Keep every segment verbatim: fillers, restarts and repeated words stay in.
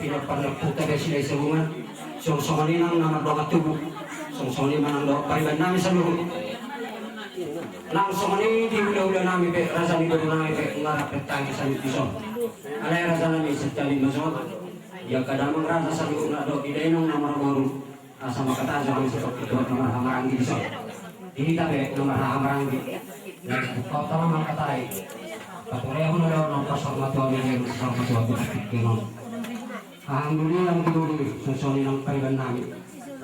Pinompar ni ompunta Besi Dae Siabungan, songon i nang na mardongan tubu, songon i ma nang dohot pariban nami saluhut. Nang songon i di hulahula nami pe, raja ni boru nami pe, nunga rap rentang di saluhut dison. Alai raja nami, sitabi ma songon i, di angka damang raja saluhutna dohot di dainang na marboru, asa mangkatai hami sahat tu dohot na marhahamaranggi dison. Di hita pe na marhahamaranggi. Nang buka utama mangkatai. Paturehon do nang pasahat ma tu hami, pasahat ma tu hami, pasahat ma tu hami. Alhamdulillah, alhamdulillah, songon i nang pariban nami.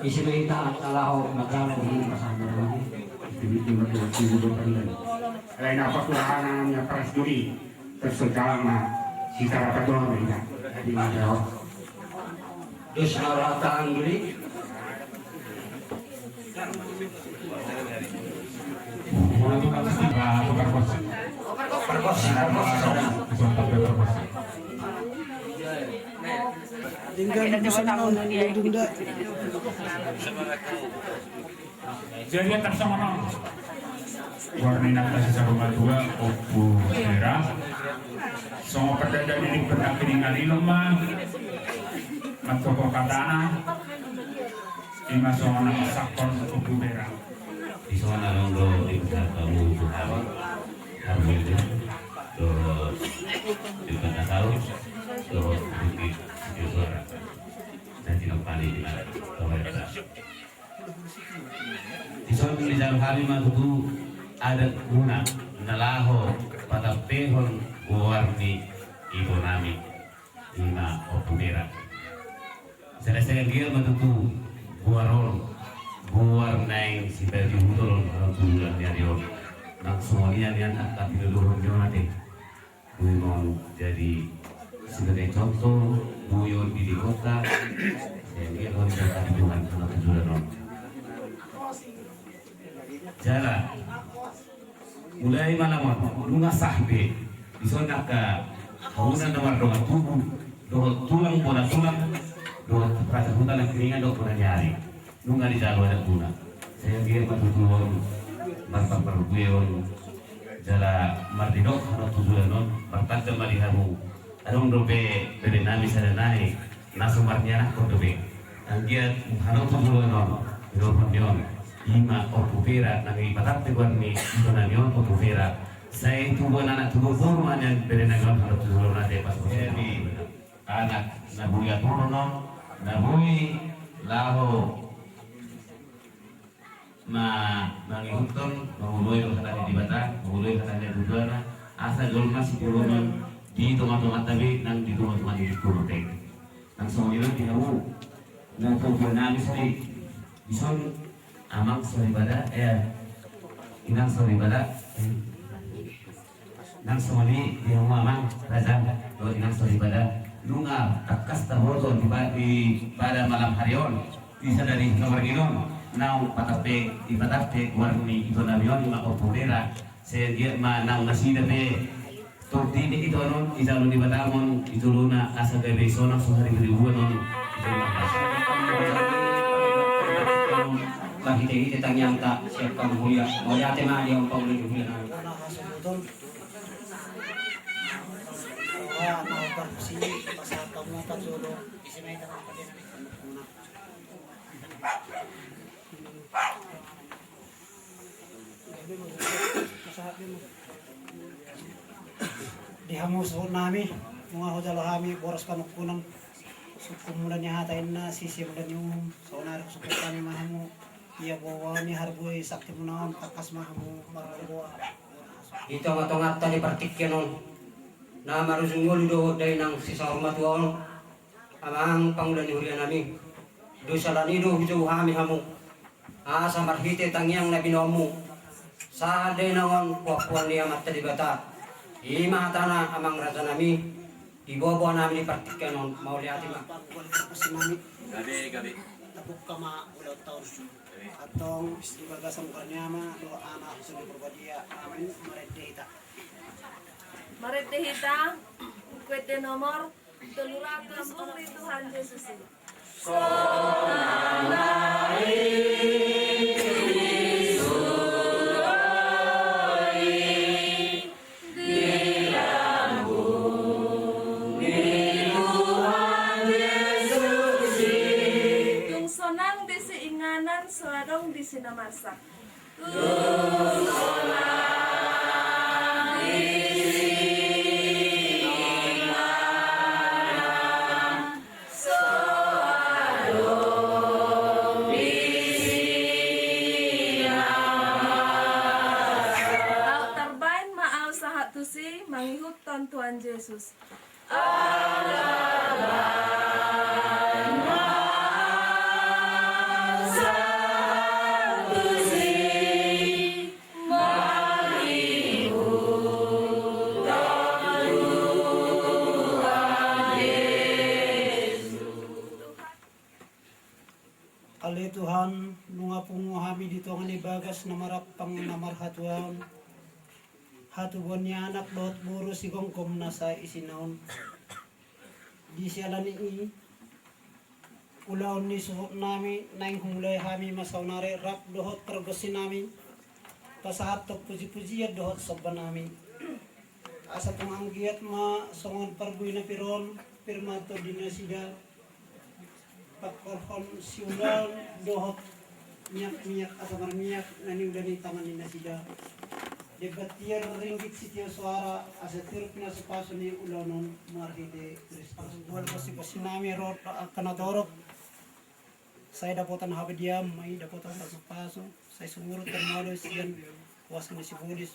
Ise ma hita na laho manjalo, pasahat ma tu hami. Alai na paturahan na paras duri. Terus sekarang mah, si cara pajuang ini kan. Jadi, mantap. Terus, orang tangan dulu. Perkos, perkos, perkos. Tinggal di sana, Dunda. Jadi, atas nama nama. Warna inanta si saur matua, Ompu Bera. Songon pardadaan ni pernah piningan ilmu ma. Matoko katana. Ima songon na masakon Ompu Bera. Di songon na adong do di pusat kamu Tuhan. Harus itu. Terus di kata tahu. Terus di suara. Dan tidak paling di mana. Dison dijalo hami ma tutu adat muna na laho patampehon goar ni ito nami, ima Ompu Bera. Sada sagan dia ma tutu goar on, goar naeng sipaihuthon on, alai tu bulan ni ari on. Nang songon i nian angka pinodohon ni on ate. Boi ma on jadi sebagai contoh, boi on di kota, sehingga on jadi Tuhan sama tujuan on. Jala, mulai malam on, nunga sah be, dison angka hauna na mardongan tubu, dohot tulang bona tulang, dohot rasa huta na kiningan dohot bona ni ari. Nunga dijalo adat muna. Sai anggiat ma tutu on marparbue on jala mardidok hanok tu bulan on, martanda ma di hamu. Adong dope bere nami sada nai na so marnianakhon dope. Anggiat hanok tu bulan on, di dohot ni on, ima Ompu Bera nang ipatapte goar ni ito nami on Ompu Bera. Sai tubuan anak tubuan boru ma nian bere nami on hanok tu bulan on ate pas. Anak na boi aturon on, na boi laho ma-, mangihuthon, mangoloi do hata ni Debata, mangoloi hata ni tujuanna, asa jolma sitiruon di tonga-tonganta be nang di tonga-tonga ni tubuan pe. Nang songon i do di hamu na tubuan nami sari, dison amang soripada, eh, inang soripada, eh. Nang songon i di hamu amang raja dohot inang soripada, nunga tangkas taboto di pa-, di pada malam hari on, di sadari na margin on, naung patapte, dipatapte goar ni ito nami on ima Ompu Bera, sai anggiat ma naung nasida pe tondi ni ito on dijalo ni Debata on di jolona asa gabe sonang so hariburibuan on. Marhite-hite tangiangta sian hamu huria, mauliate ma di hamu pangula ni huria nami. Di hamu suhut nami, nunga hujalo hami boras panungkunan, sungkun mula ni hata inna, sisi mula ni uhum, saonari sungkun hami ma hamu. Ia boa ni harbue sakti muna on, tangkas ma hamu marboa. Di tonga-tonganta di partingkian on, na marujung ngolu dohot dainang si saur matua on, amang pangula ni huria nami, do sala ni do hujou hami hamu, asa marhite tangiang na binahenmu, sahat dainang on huampuan ni Amanta Debata. Ima hatana amang raja nami, di boa-boa nami di partingkian on, mauliate ma. Gabe, gabe. Tabuka ma ulang tahun. Antong di bagasan goar ni Ama dohot Anak dohot Huta Porbadia. Amin. Marende hita. Marende hita. Buku ende nomor tolu ratus. Tuhan Yesus. So adong disi na marsak. Aut tarbaen ma ahu sahat tusi mangihuthon Tuhan Jesus. Ale Tuhan, nunga pungu hami di tonga ni bagas na marampang na marhatuaon, hatubuan ni anak dohot boru sigomgom na saisina on. Di siala ni i, ulaon ni suhut nami naeng humulai hami ma saonari rap dohot pargonsi nami pasahathon pujipujian dohot somba nami. Asa tung anggiat ma songon parbue na pir on, pir ma tondi nasida, pangkorhon siulaon dohot miakmiak asa marmiak na niula ni tangan ni nasida. Debat tiar ringgit sitio soara asa tiur pinasupasu ni ulaon on marhite Kristus. Buat pasupasu nami ro angka na torop. Sai dapotan habadiaon ma i, dapotan pasupasu, sai sumurut tarmalo sian huaso ni sibolis.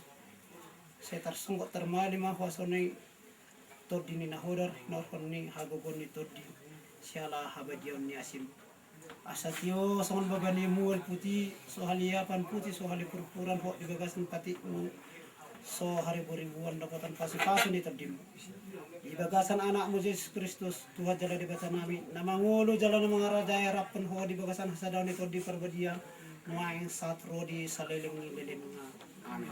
Sai tarsonggot tarmalo ma huaso ni tondi ni na hodar, hinorhon ni hagogoon ni tondi siala habadiaon ni asim. Asa tio songon baba ni mual puti, so haliapan puti, so halipurpuran hot di bagasan patikmu, so hariburibuan dapotan pasupasu ni tondimu. Di bagasan anakmu Jesus Kristus, Tuhan jala Debata nami, na mangolu jala na mangarajai raphon ho di bagasan hasadaon ni tondi parbadia, nuaeng sahat ro di saleleng ni lelengna. Amin.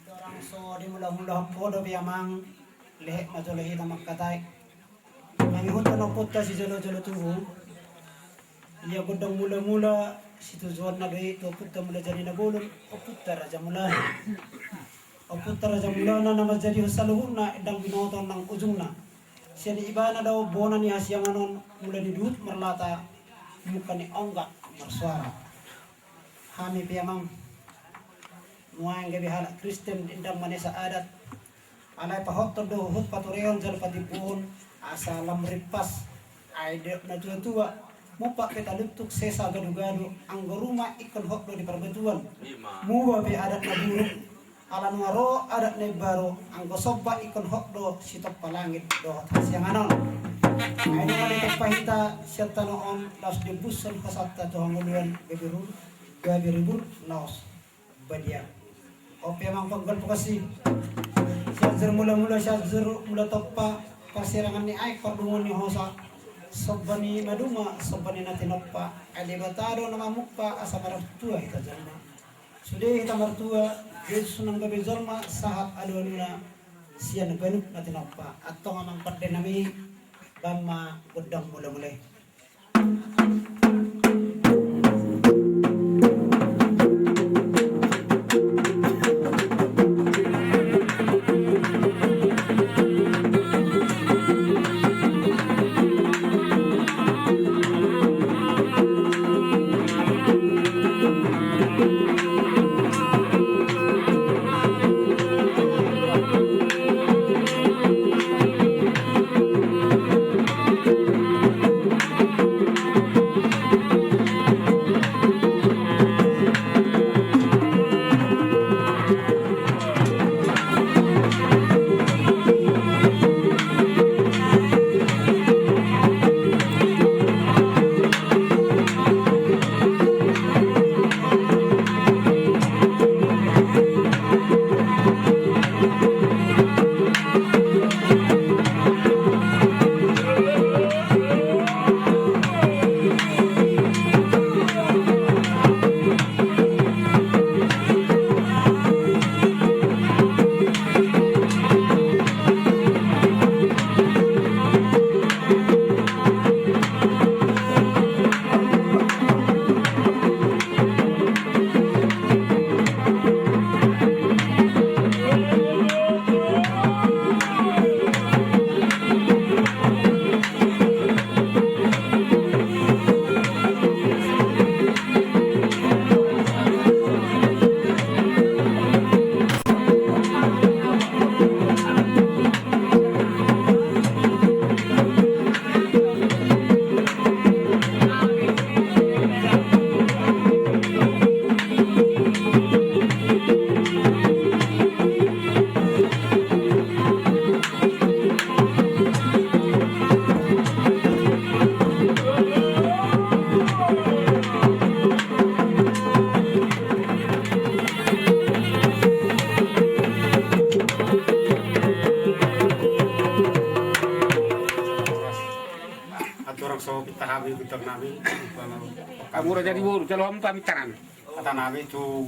Dorang so dimulamulahon ho dope amang, lehet ma jolo hita mangkatai. Mangihuthon ompunta sijolojolo tubu. Ia gondang mulamula situjuonna do i tu ompunta Mulajadi Nabolon, ompunta Raja Mulana. Ompunta Raja Mulana na manjadihon saluhutna endang binoto nang ujungna. Sian ibana do bona ni hasiangan on mula ni duhut marlata mungka ni ongga marsoara. Hami pe amang nuaeng gabe halak Kristen endang manesa adat. Alai pahothon do huhut patureon jala patimbohon asa lam rimpas. Ai didok natuatua, mumpak pe taluntuk sesa gadugadu, anggo ruma ingkon hot do di parbatuan. Muba pe adat na buruk, ala nunga ro adat na imbaru, anggo somba ingkon hot do sitompa langit dohot hasiangan on. Ai nunga ditompa hita sian tano on laos diembushon hosanta tu hangoluan gabe ribur, gabe ribur laos badia. On pe amang panggal pokasi. Sian jur mulamula, sian jur mula tompa, parsirangan ni aek, pardungon ni hosa, somba ni maduma, somba ni na tinompa. Ai Debata do na mamungka asa martua hita jolma. Sude hita martua, Jesus nang gabe jolma sahat alualuna sian ganup na tinompa. Antong amang pande nami, bahen ma gondang mulamula i. So, pinta hami, pinta nami. Amura jadi boru, jalo hamu pamintaran. Hata nami tu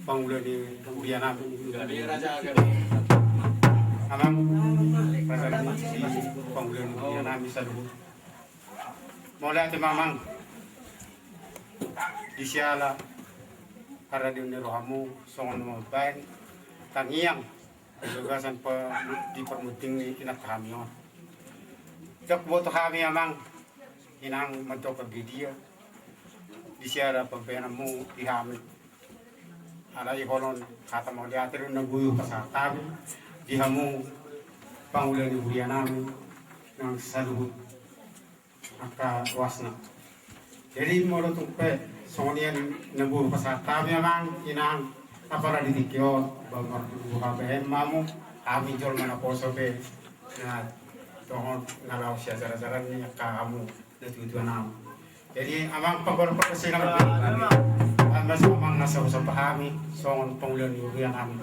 pangula ni huria nami. Amang, raja nami, pangula ni huria nami saluhut. Mauliate ma amang. Di siala haradeon ni rohamu, songon mambaen tangiang di bagasan pe-, di parmunding ni inanta hami on. Jala huboto hami amang, inang mandok anggidia di siala pambaenanmu di hami. Alai holan hata mauliate do na boi hupasahat hami di hamu pangula ni huria nami nang saluhut angka ruasna. Jadi molo tung pe songon i na boi hupasahat hami amang inang, apala di tingki on, ba marhite habaen ma hamu, hami jolma naposo pe na tongon na laho siajar-ajaran ni angka hamu na tuatua nami. Jadi amang, pagolpol na sinamot. Amang, amang na so husomba hami songon pangula ni huria nami.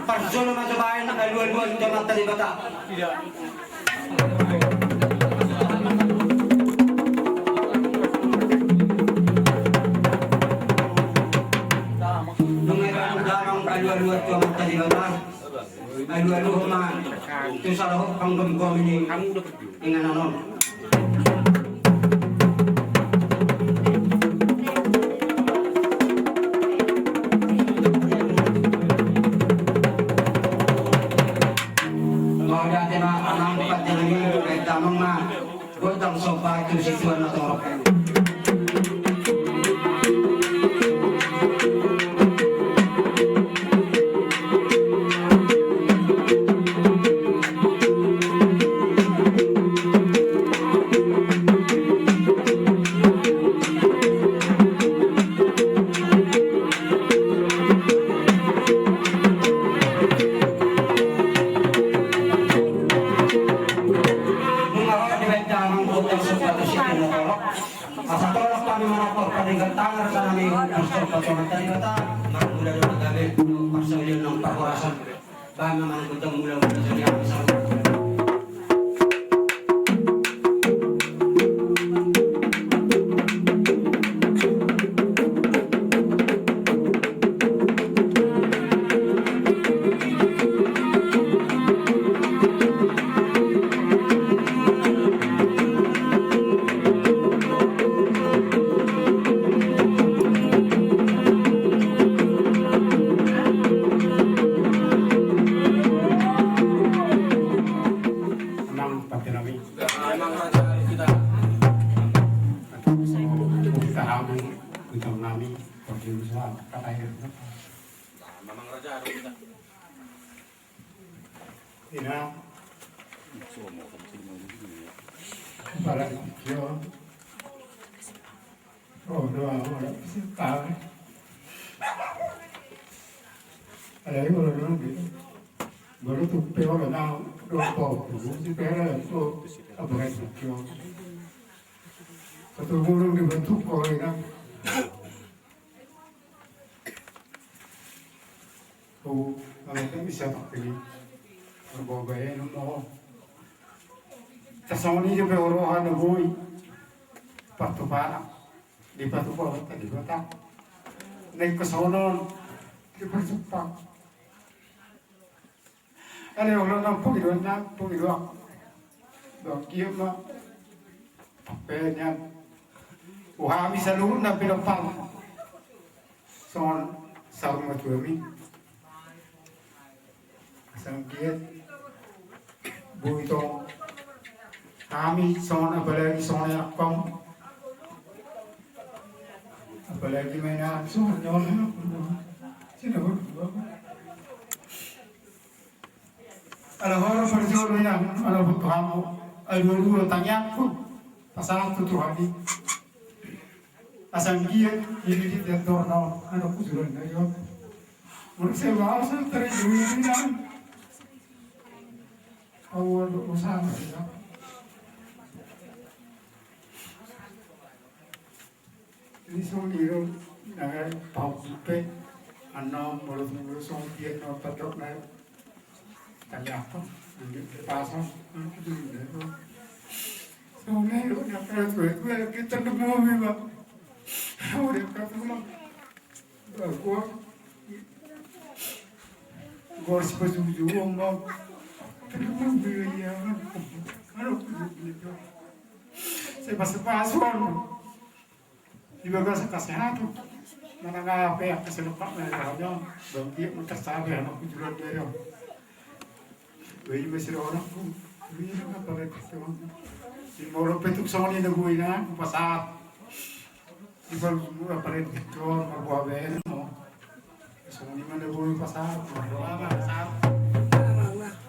Parjolo ma jo baen alualuan tu Amanta Debata. Nunga i baen damang alualuan tu Amanta Debata. Alualuhon ma tu saluhut panggomgomi ni inganan on. Mauliate ma amang panjangani, baen damang ma gondang somba tu situan na torop. Parsaulian nang parhorasan. Ba ma manang godang mula-mula jadi apa sama. Amang pande nami. Amang raja hita. Hita hami, hita nami, perjuangan kata ya. Amang raja hita. Ina. Apalagi yo. Oh, doa, oh, doa. Ada yang orang bilang gitu. Baru tuh pe orang nang doa apa? Tuh si pe orang tuh apa itu? Ketemu orang dibentuk orang bilang. Tu, kalau kan bisa tak pilih. Marboa baen mo. Tasongon i dope roha na boi. Partupana. Dipatupa tadi kota. Naik ke sonon. Dipercepat. Ale olo na pungidoan na pungidoan. Dok kieu ma. Pe nian. Uhami saluhutna pinompar. Songon saur matua mi. Asa anggiat boi tong hami songon apalagi songon anak kom. Apalagi main anak songon nyawa. Sini berdua. Ala horo parjolo inang, ala butuh hamu. Ala dua-dua tangiangku. Pasahat tu Tuhan i. Asa anggiat ini di teater no, anak kujuran dari on. Menurut saya bahasa terjadi inang. Awal usaha inang. Ini songon i do, na pahompu pe, annon molo molo songon dia na pandok na. Tali apa? Ambil pasang. Songon i do, na pahompu pe, kita demo mi ba. Udah ka pulang. Gua gua harus baju juang bang. Tadi pun beli ya kan. Aduh, saya pas pas. Di bagasan kesehatan. Manang aha pe angka silepak na di roha on. Bang dia tercapai anak kujuran dia. Bagi masih ada orang pun. Ini apa lagi teman. Di molo pe tung songon i na boi na pasahat. Di baru semua apa lagi teman marboa baen mo. Songon i ma na boi pasahat. Marboa ma pasahat.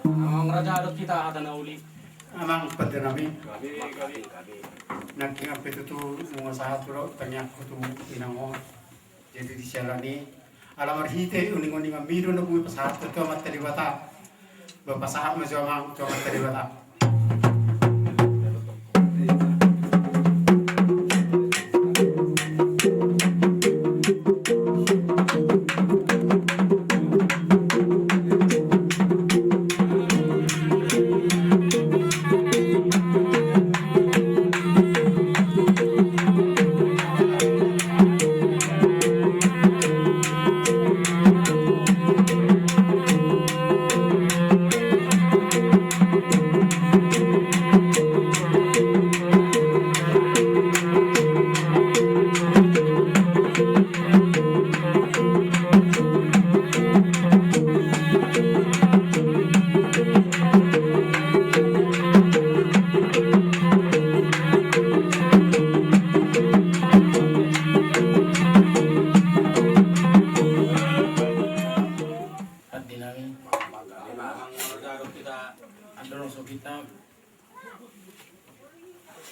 Amang raja adong hita hata na uli. Amang pande nami. Gabe, gabe, gabe. Nangkin pe tutu nunga sahat tu tangiangku tu inang on. Jadi di siala ni ala marhite uning-uningan mi do na boi pasahat tu Amanta Debata. Ba pasahat ma jo amang tu Amanta Debata. Pande nami. Andorang so hita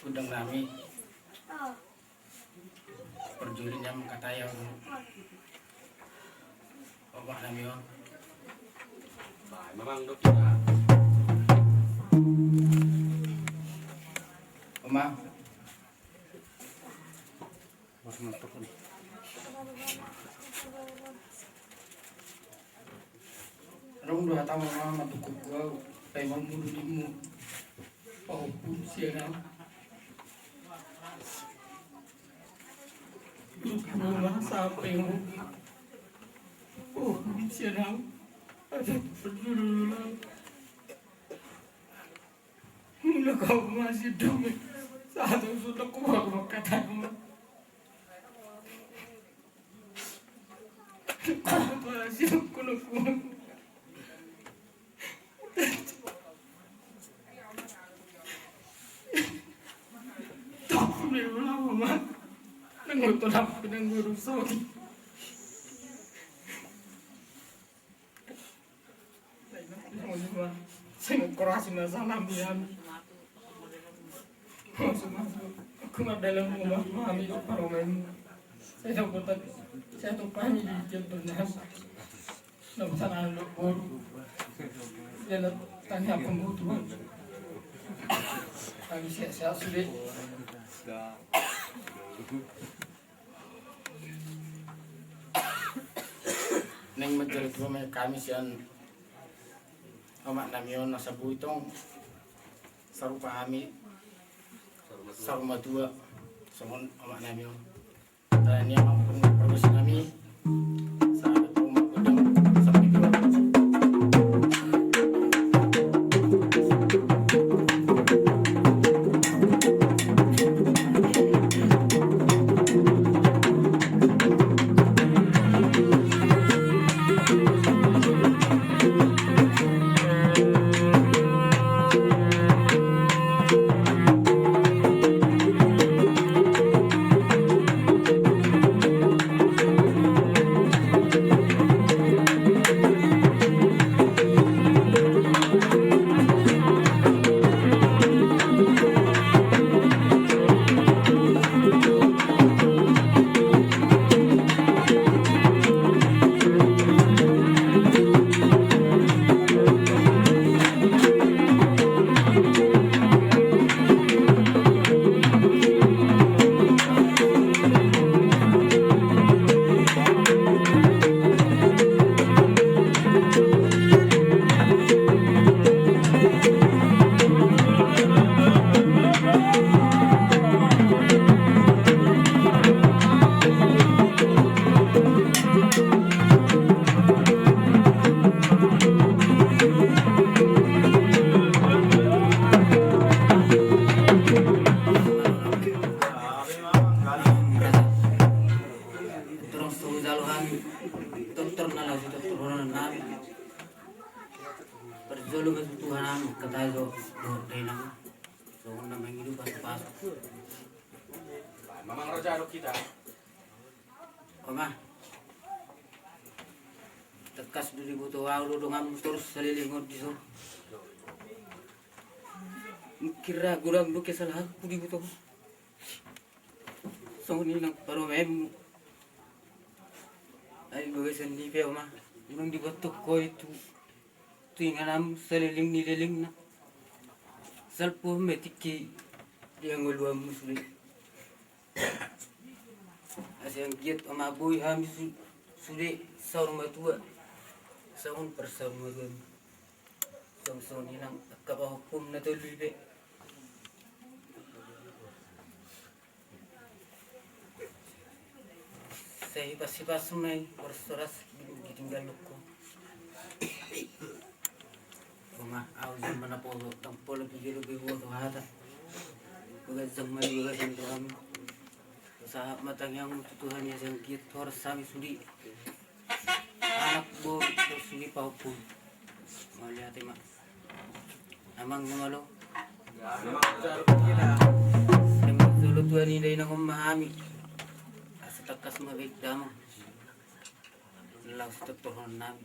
gondang nami. Parjolo nian mangkatai au. Omak nami on. Bae ma amang dohot hita. Omak. Tung do hatamu ma mandok tu au, paima mulu nimmu. Pahompu sian au. Duduk rumah sampai mu. Pahompu sian au. Ada peduli. Mula kau masih dong. Satu sudah kuat kata kamu. Sing keras na salam ya. Masuk, masuk. Aku mah dalam rumah mami, parumaen. Saya tahu kota, saya tahu kami di Ciantunan. Nama sana lo boru. Dia nak tanya pembutuhan. Kami siap-siap sudah. Naeng manjalo tua ma hami sian omak nami on, asa boi tong sarupa hami saur matua songon omak nami on. Tanya ma pun permisi nami. Sahabat rumah pedang sampai dua. Torus tu jalo hami, tortor na laho sitortoron nami. Parjolo ma tu Tuhan an, hata jo dohot dainang. Songon na mangido pasu-pasu. Mamang roja do hita. Oma. Tangkas do diboto ahu do donganmu torus saleleng on dison. Mungkin ra godang do kesalahanku diboto. Songon i nang parumaenmu. Ai bagasan ni pe, Oma, unang diboto ho i tu, tu ingananmu saleleng ni lelengna. Salpu ma tingki di hangoluanmu sude. Asa anggiat, Oma, boi hami su-, sude saur matua. Songon parsaur matuanmu. Songon i nang angka pahompum na tolu i pe. Sai hipas-hipas ma i, horas-horas di tinggal loko. Oma, ahu jam mana polo, tang polo piga do bebo tu hata. Bagas jam ma i, bagas jam tu kami. Sahat ma tangiangmu tu Tuhan i, asa anggiat horas hami sude. Anak boru, sude pahompum. Mauliate ma. Amang na malo. Jolo tu ani dainang on ma hami. Asa tangkas ma bahen damang. Laos tortoron nami.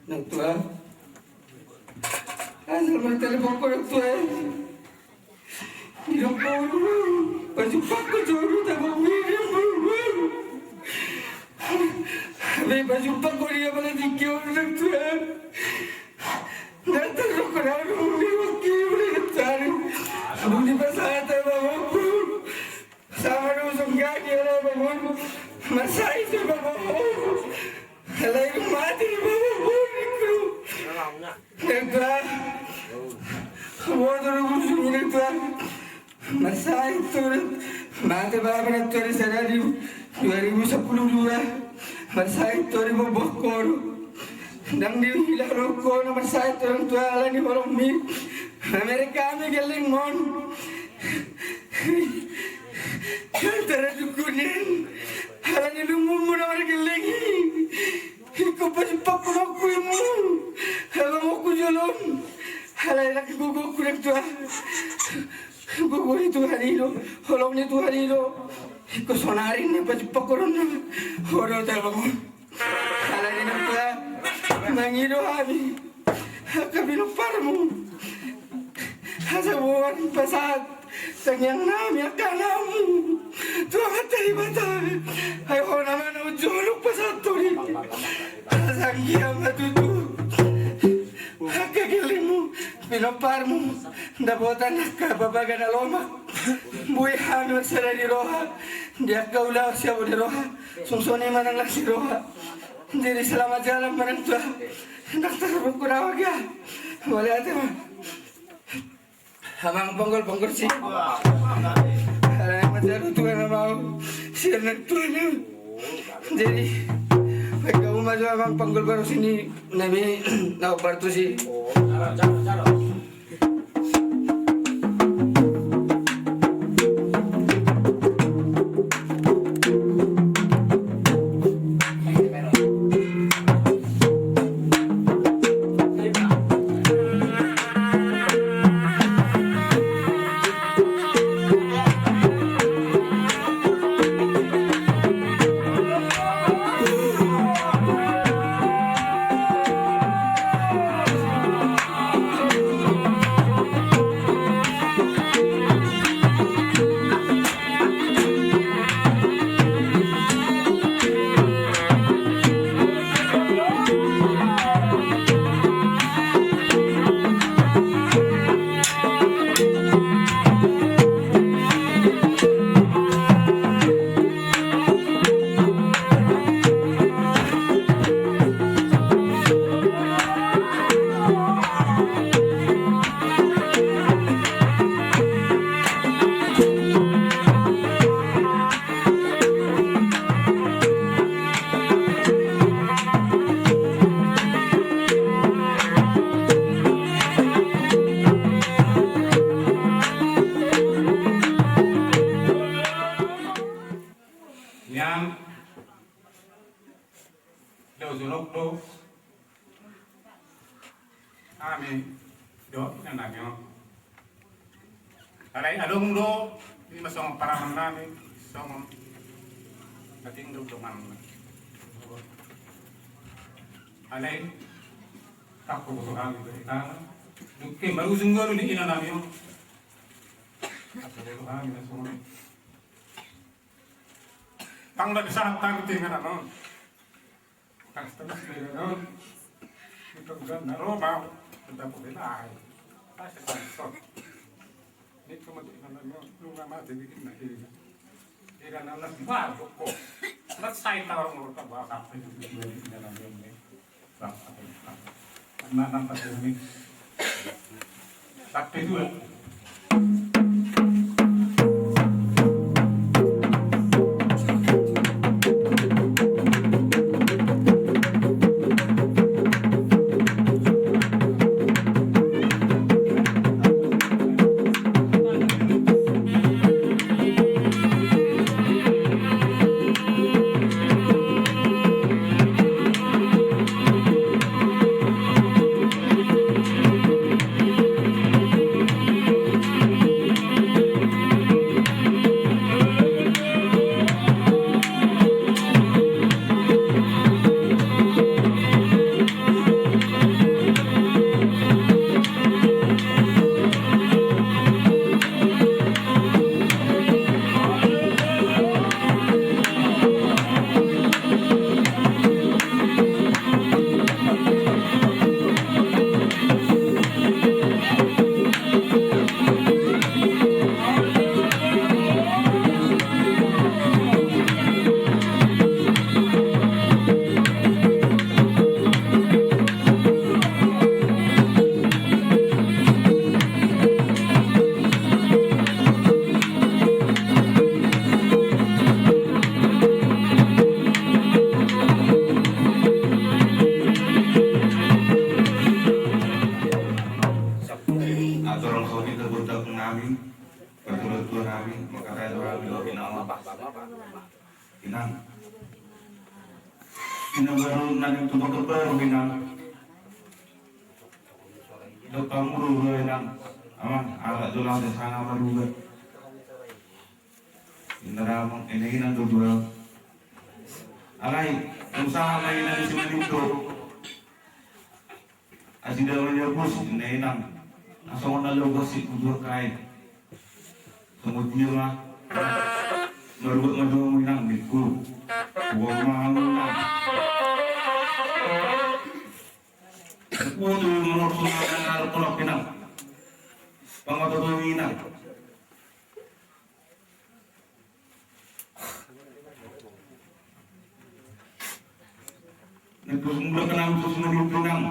Nang tua. Asal martelepon ho nang tua. Di dokter, pajumpang ho jolo, tabang wiri bulu. Be pajumpang ho dia pada tingki ho nang tua. Nang tua, dokter, aduh, ni wakil, ni tari. Aduh, ni pasata, bang, wakil. Sama do songgadi ala bangun. Masai tu baba. Alai mati baba. Nang tua. Boto do busung nang tua. Masai tu. Mate baba nang tua di sada di dua ribu sepuluh dua. Masai tu di bobok koru. Ndang dihilala ho na masai tu nang tua ala ni holongmi. Mereka mi geleng mon. Antara dukunen, ala ni lunggumu na margelleng i. Ingkon pajumpang ho nangku imu. Abang oku jolom. Ala enak gogoku nang tua. Gogo ni Tuhan i do, holong ni Tuhan i do. Ingkon sonari na pajumpang ho nang na. Ho do tabang on. Ala ni nang tua, mangido hami angka pinomparmu. Asa boan pasahat tangiang nami angka anakmu tu Amanta Debata. Ai ho nama na unjoluk pasahat toni. Asa anggiat ma tutu angka gellengmu, pinomparmu, dapotan angka babaga na lomak. Boi hami marsada di roha di angka ulaon sian bodi roha. Sungsoni ma nang las ni roha. Jadi selamat jalan ma nang tua. Nang tarbuku na waga. Mauliate ma. Amang panggol-panggol si. Ala ma jalo Tuhan amang. Sian nang tua ni. Jadi baik, kamu masuk amang panggol baru sini. Nami na baru tu si. Nian, do jolok do. Hami do inanami on. Alai adong do, i ma songon paraman nami, songon na tinggal dongan. Alai, takko boto hami do i tana. Dungke marujung do di inanami on. Takko boto hami na songon. Tang na bisa hata ku tinggal anon. Tang na bisa tinggal anon. Kita udah naro mau. Kita boleh lah. Pas kita sok. Ini cuma di mana no, lu nggak mati bikin lagi. Tidak nanas baru kok. Selesai taruh menurut gua sampai di sini, di dalam ini. Inang baru, na naeng tu pakerbaru inang. Dok pangulu do inang. Aman, arak jolang de sanga maruga. Inang damang, inang, inang do dua. Alai, usaha ma inang si Manito. Asi da manyabus, inang, inang. Langsung na lo gosip buat kai. Kemudian ma, marubat ma domu inang, ningku. Uang ma hamu inang. Uang tu menurut sungai dan arep kolok inang. Pangoto tu inang. Nipus mulak nang, nipus mulak nang.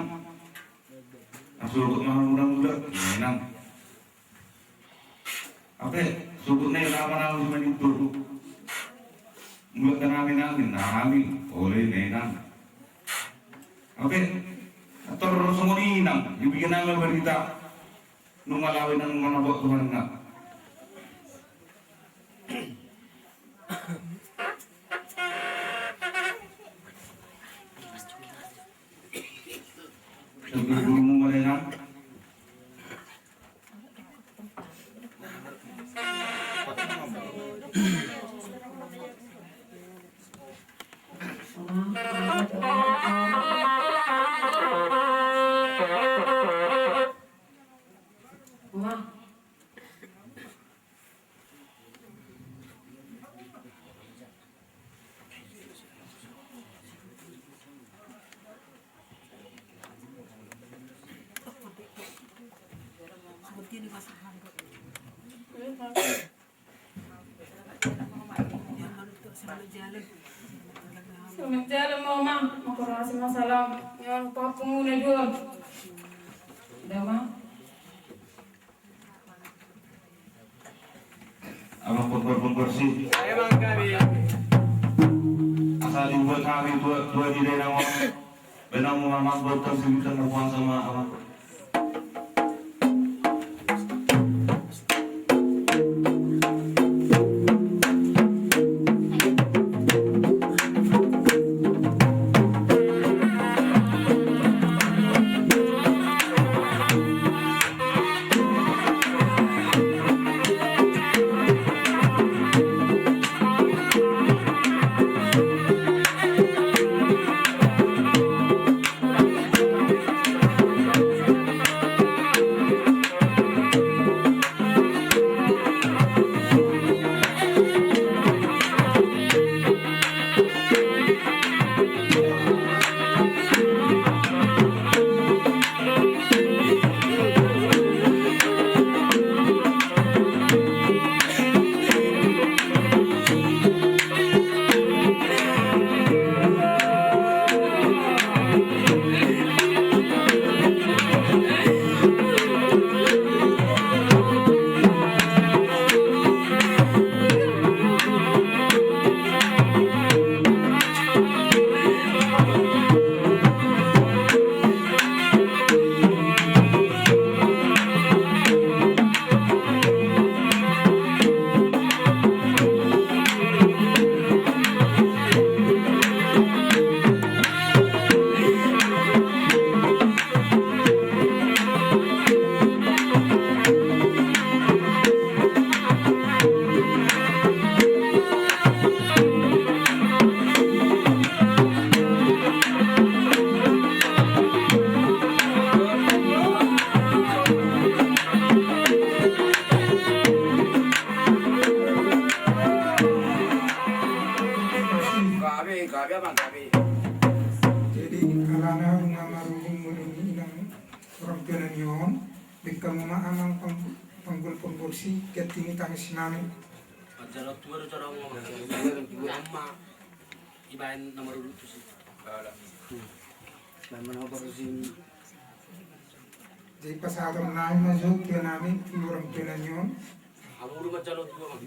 Asugut ma mulak mulak nang. Ape, sugut ne nama nang si Manito. Mulak nang nami nang, nami. Olo ne nang. Ape, ator songon i nang, dibikin nama barita. Nunga laho inang manopot Tuhan na. Sambil dulu mu mana inang. Selamat jalan, Mama. Makasih, Mas Salam. Yang papung udah jual. Udah, Ma. Abang pember-pember sih. Emang kami. Asal dibuat kami dua, dua di daerah. Benang Muhammad buat kami, bukan puasa, Ma, Abang. Jadi alana nunga marujung-ujung inang orang tuana ni on, bengkamu ma amang pang-, panggul pembersih, ganti ni tangan sinami. Pajalan tua do cara ngomong. Ama. Ibaen nomor urut tu si. Ibaen nomor urut tu si. Jadi pasahaton nami ma jo tuanami tu orang tuana ni on. Hamu do manjalo tua ma.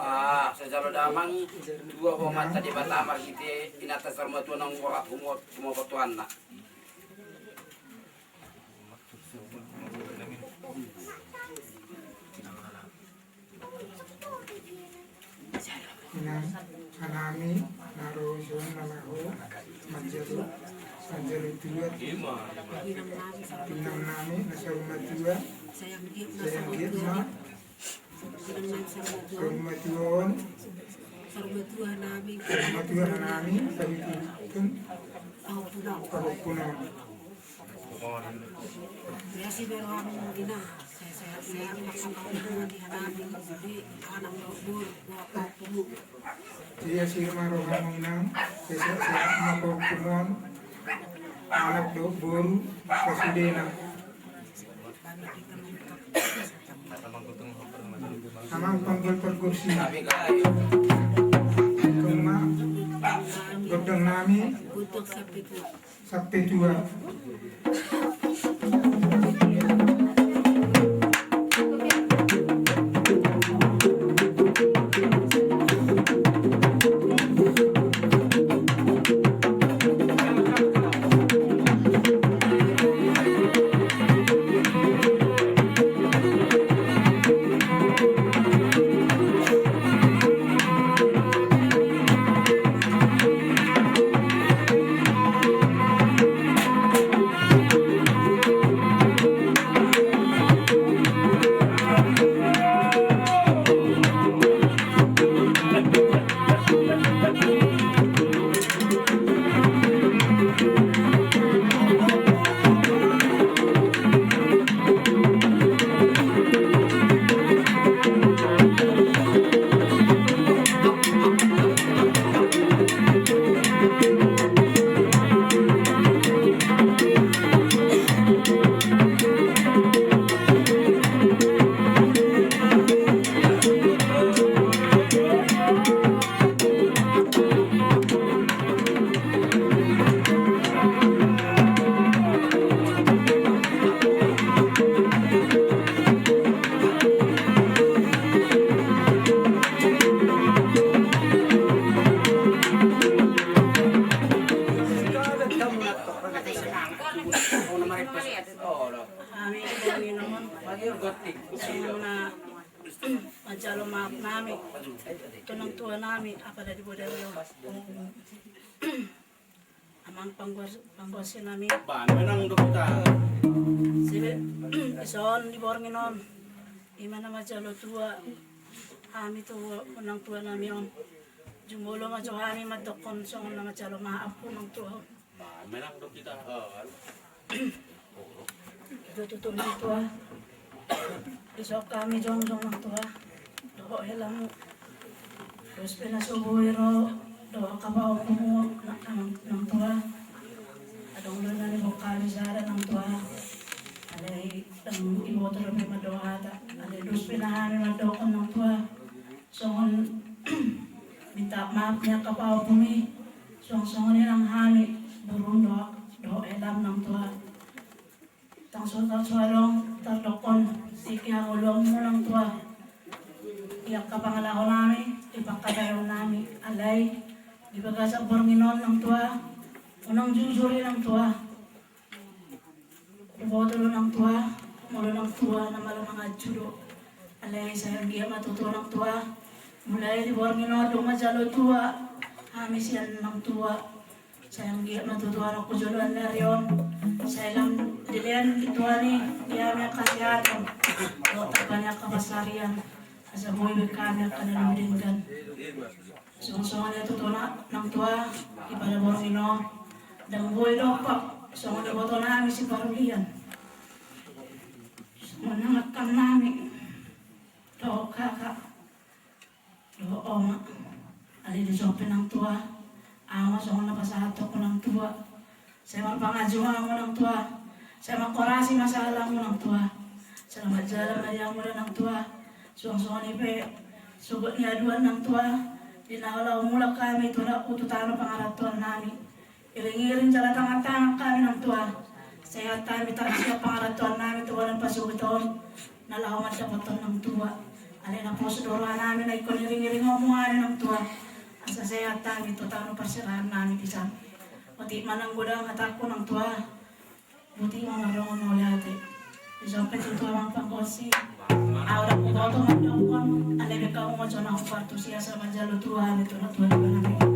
Ah, sai jalo damang tua, ho ma Amanta Debata marhite inanta saur matua naung horas humot, humot Tuhanna. Inang, anami na ro di son na laho manjalo, manjalo tua. Inang nami na saur matua, sayang giat ma saur matua on. Saur matua nami, saur matua nami, saur matua on. Pahompu on. Pahompu on. Ia si beroam ina, sehat-sehat ma hamu di anami, di anak dohot boru, dohot pahompu. Ia si ma roham inang, sehat-sehat ma pahompu on, anak dohot boru, sasudena. Amang panggol pargonsi. Tong ma gondang nami. Sampe tua. Hami songon na manjalo maaf nami tu nang tua nami, apala di bodari on. Amang panggos-, panggos nami. Ba, menang do hita. Sibe, ison di borngin on. Ima na manjalo tua. Hami tu nang tua nami on. Jumolo ma jo hami mandokkon songon na manjalo maaf tu nang tua on. Ba, menang do hita. Ito tutu nang tua. Ison hami jongjong nang tua. Dohot helamu. Dos pe na so boi ro dohot angka pahompumu nang, nang, nang tua. Adong do na nibungkali sada nang tua. Alai ndang iboto dope mandok hata. Alai dos pe na hami mandokkon nang tua. Songon minta maaf ni angka pahompumi. Songon songon i nang hami borungmu dohot helam nang tua. Ndang so, ndang so adong tardokkon tingki hangoluanmu nang tua. Di angka pangalaho nami, di pangkataion nami, alai di bagasan borngin on nang tua, unang jujur i nang tua. Huboto do nang tua, molo nang tua na malo manganju do. Alai sai anggiat ma tutu nang tua. Mulai di borngin on dung manjalo tua hami sian nang tua. Sai anggiat ma tutu anakku joloan ni ari on. Sai lam dilean di tua ni, di hami angka hasehatan dohot tamba ni angka pansarian. Asa boi be hami angka na lobi denggan. Songon songon i tutu nang tua, di pala borngin on. Ndang boi dompak songon iboto nami siparulian. Songon nang angkang nami dohot kakak dohot oma. Alai di son pe nang tua, ahu ma songon na pasahathonku nang tua. Sai marpanganju ma hamu nang tua. Sai mangkorasi ma sahalakmu nang tua. Selamat jalan ma di hamu da nang tua. Songon songon i pe sogot ni aduan nang tua. Di na laho mulak hami tu na, tu tano pangarantoan nami. Iring-iring jala tangan-tangan hami nang tua. Sehat hami, tarsiap pangarantoan nami tu bona ni pasogit on. Na laho mandapothon nang tua. Alai na pos do roha nami na ingkon iring-iring hamu hami nang tua. Asa sehat hami tu tano parserahan nami di son. Otik ma nang godang hatangku nang tua. Boti ma mardongan mauliate. Di son pe tutu amang panggonsi. Au dang huboto mandokkon, alai baen hamu ma jolo na hombar tusi asa manjalo tua ni tu natua-tua nami.